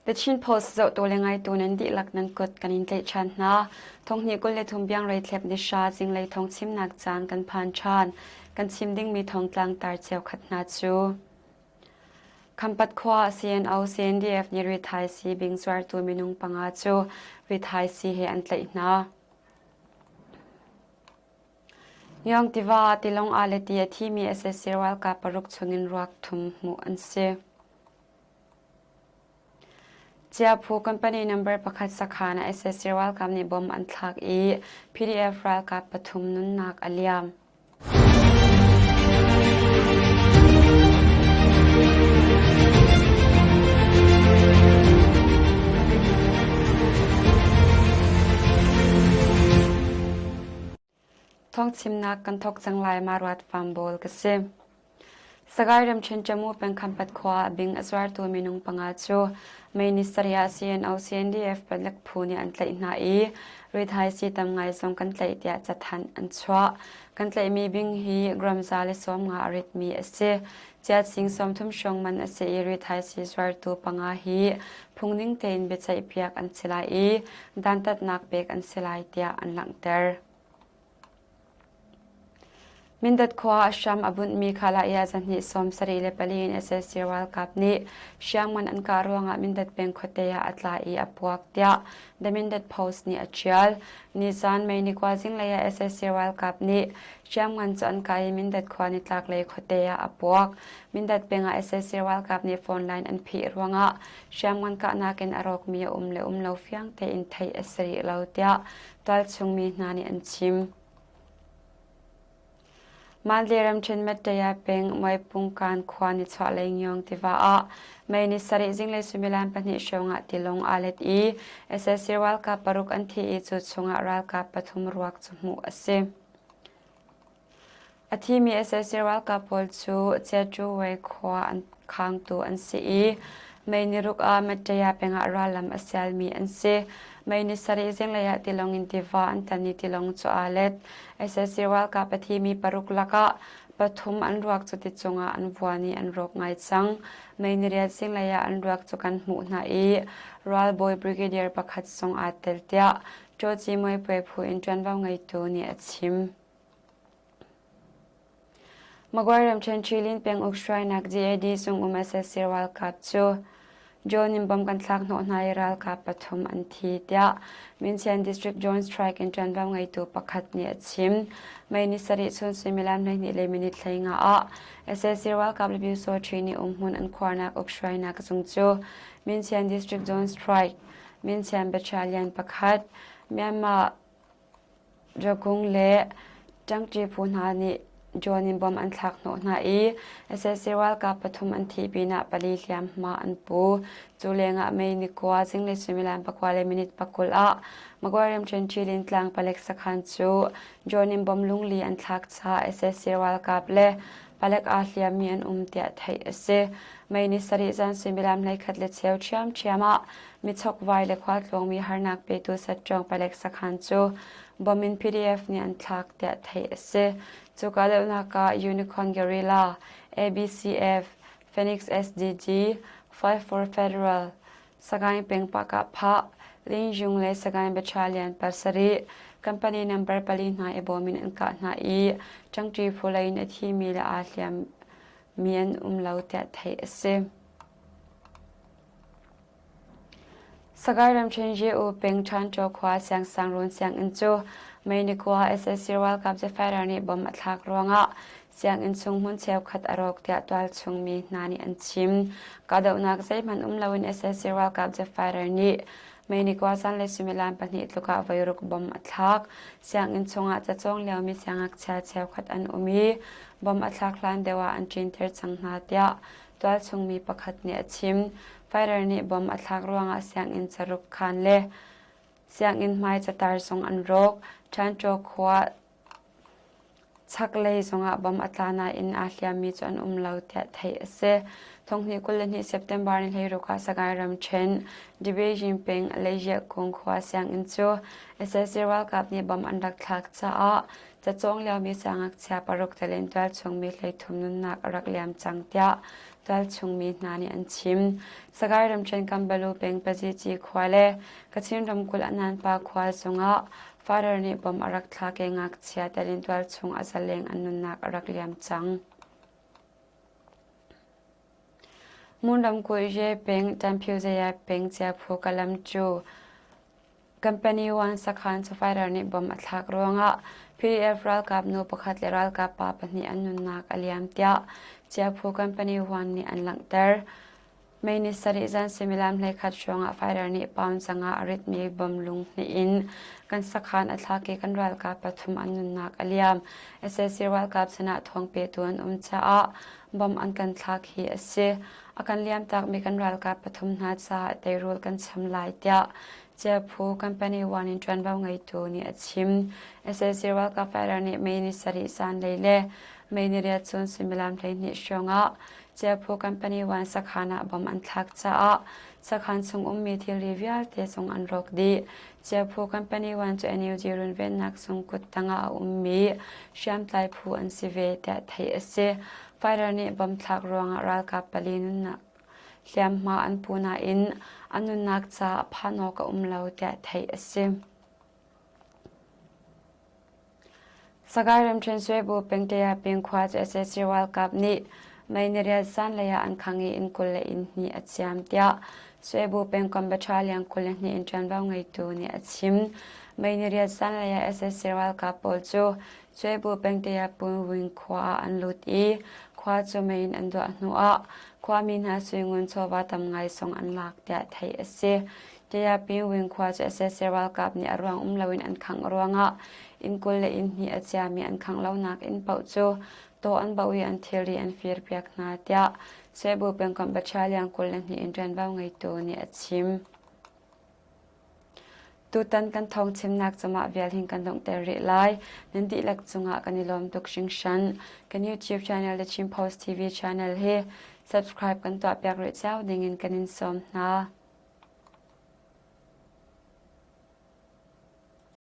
The Chin Post zohtu le ngaitu nan dihlak nan kut kan in tlaih ṭhan hna. Thonghnih 23 biangrei thlep ni hra zinglei thawng chimnak caan kan phan ṭhan. Kan chim dingmi thawngtlang tar cheukhat hna cu. Khampat khua CNO CNDF nih rithaisii bing zuartu minung panga cu rithaisii he an tlaih hna. Yong tiva tilawng aa le ti a thimi sac ralkap paruk chungin ruak thum hmuh an si. Ciaphu company number pakhat sakhan ah sac ralkap nih bomb an thlak i PDF ralkap pathum nunnak a liam. Thawngchimnak kan thawk cang lai ma ruat fambawl ka si. Sagaing ramṭhen Tamu peng Khampat khua ah bing a zuartu minung panga cu May ni sarih ah CNO CNDF palek phu nih an tlaih hna i rithaisii tam ngai zong kan tlaih tiah cathanh an chuah. Kan tlaihmi bing hi gram 150 a ritmi a si. Chiat sing 30 hrawng man a si i rithaisii zuartu panga hi phungning tein biaceihpiak an si lai i dantatnak pek an si lai tiah an langhter. Mindat khua a hram a bunhmi Khalaya zahnih 74 in sac ralkap nih hriamngan an kah ruangah Mindat peng khuate ah a tla i a puak tiah The Mindat Post nih a ṭial. Nizan May ni kua zinglei ah sac ralkap nih hriamngan cu an kah i Mindat khua nitlaklei khuate ah a puak. Mindat peng ah sac ralkap nih phone line an phih ruangah hriamngan kahnak in a rawkmi a um le um lo fiang tein theih a si rih lo tiah tualchung mi hna nih an chim. Mandalay ramṭhen Mettaya peng Muaipungkan khua nichuahlei Ngyong tiva ah May ni sarih zinglei suimilam pahnih hrawng ah tilawng aa let i sac ralkap paruk an thi i cu chungah ralkap pathum ruak cu hmuh a si. A thimi sac ralkap pawl cu Chiatruwei khua an khangtu an si i May ni ruk ah Mettaya peng ah rallam a sialmi an si. May ni sarih zinglei ah tilawng in tiva an tan i tilawng cu aa let. Sac ralkap a thimi paruk lakah pathum an ruak cu ti cungah an vuan i an rawk ngai cang. May ni riat zinglei ah an ruak cu kan hmuh hna i ralbawi brigadier pakhat zong aa tel tiah Ṭawci Muaipuai phu in ṭuanvo ngeitu nih a chim. Magway ramṭhen Ṭhilin penguk hruainak GAD zung um sac ralkap cu John in bom kan thlak hnawh hna i ralkap pathum an thi tiah Myinchian District Joint Strike in ṭuanvo ngeitu pakhat nih a chim. May ni sarih chun suimilam 12 le minute 15 ah sac ralkap le Pyusawṭhi nih umhmun an khuarnak uk hruainak zung cu Myinchian District Joint Strike Myinchian Battalion pakhat Myanmar Rakung le ṭangṭi phu hna nih drone in bomb an thlak hnawh hna i sac ralkap pathum an thih pinah pali hliamhma an pu. Cu lengah May ni kua zinglei suimilam pakua le minute pakul ah Magway ramṭhen Ṭilin tlang palek sakhan cu drone in bomb lungli an thlak caah sac ralkap le palek aa hliammi an um tiah theih a si. May ni sarih zan suimilam 11 le cheu ṭhiamṭhiam ah michokvai le khualtlawngmi harnak petu Satṭawng palek sakhan cu bom in PDF nih an thlak tiah theih a si. Cuka deuhnak ah Unicorn Guerrilla, ABCF, Phoenix SDG, 54 Federal, Sagaing peng Pakah Linjung le Sagaing Battalion pasarih company number pali hna i bawm in an kah hna i ṭangṭi phu lei in a thimi le aa hliammi an um lo tiah theih a si. Sagaing ramṭhen Ye-U peng Ṭhanṭaw khua Siangsangruun sianginn cu May ni kua sac ralkap Zephyr nih bomb a thlak ruangah sianginn chung hmun cheukhat a rawk tiah tualchung mi hna nih an chim. Kahdohnak zeihmanh um loin sac ralkap Zephyr nih May ni kua zanlei suimilam pahnih tluk ah voiruk bomb a thlak. Sianginn chungah cacawng liomi siangngakchia cheukhat an um i bomb a thlak hlan deuh ah an ṭinter cang hna tiah tualchung mi pakhat nih a chim. Fighter nih bomb a thlak ruangah sianginn caruk khaan le sianginn hmai catar zong an rawk. Ṭhanṭaw khua chaklei zongah bomb a tla nain aa hliammi cu an um lo tiah theih a si. Thonghnih 22 September ni 16 ah Sagaing ramṭhen Dibeijing peng Leijia kung khua sianginn cu sac ralkap nih bom an rak thlak caah cacawng liomi siangngakchia paruk tel in tualchung mi 13 nunnak a rak liam cang tiah tualchung mi hna nih an chim. Sagaing ramṭhen Kambalu peng Pazici khua le Kachin ramkulh Ananpa khua zongah Father nih bom a rak thlak i ngakchia tel in tualchung a zaleng an nunnak a rak liam cang. Ngun ramkulh Ye peng Tanphyuzaya peng Chiaphu Kalam cu Company One sakhan fighter nih bom a thlak ruangah PDF ralkap nu pakhat le ralkap pa pahnih an nunnak a liam tiah Chiaphu Company One nih an langhter. May ni sarih zan suimilam 11 hrawng ah fighter nih pound 5 a ritmi bom lung hnih in kan sakhan a thlak i kan ralkap pathum an nunnak a liam. Sac ralkap sinah thawng petu an um caah bom an kan thlak hi a si. A kan liamtakmi kan ralkap pathum hna caah teirul kan cham lai tiah Ciaphu Company One in ṭuanvo ngeitu nih a chim. Sac ralkap fighter nih May ni sarih zanlei le May ni riat chun suimilam 12 hrawng ah Ciaphu Company One sakhan ah bom an thlak caah sakhan chung ummi thilri vialte zong an rawk dih. Ciaphu Company One cu NUG runvennak sung kut tangah a ummi hriamtlai phu an si ve tiah theih a si. Fighter nih bom thlak ruangah ralkap pali nunnak hliamhma an pu nain an nunnak caah phan awk a um lo tiah theih a si. Sagaing ramṭhen Suaibu pengtea peng khua cu sac ralkap nih mei ni riat zanlei ah an khang i inn 22 a ciam tiah Suaibu pengkomh battalion 22 in ṭuanvo ngeitu nih a chim. Mei ni riat zanlei ah sac ralkap pawl cu Suaibu pengtea Punwing khua ah an lut i khua cu mei in an duah hnuah khuami hna suingun chawva tam ngai zong an lak tiah theih a si. Tayapingwin khua cu sac ralkap nih a ruang um loin an khangh ruangah inn 20 le inn hnih a ciami an khangh lonak inn paoh cu taw an bauh i an thilri an firpiak hna tiah Cebu pengkomh Battalion 22 in ṭuanvo ngeitu nih a chim. Tutan kan thawng chimnak cungah vial hin kan donghter rih lai. Nan dihlak cungah kan i lawm tuk hringhran. Kan YouTube channel The Chin Post TV channel hi subscribe kan tuahpiak rih cio dingin kan in sawm hna.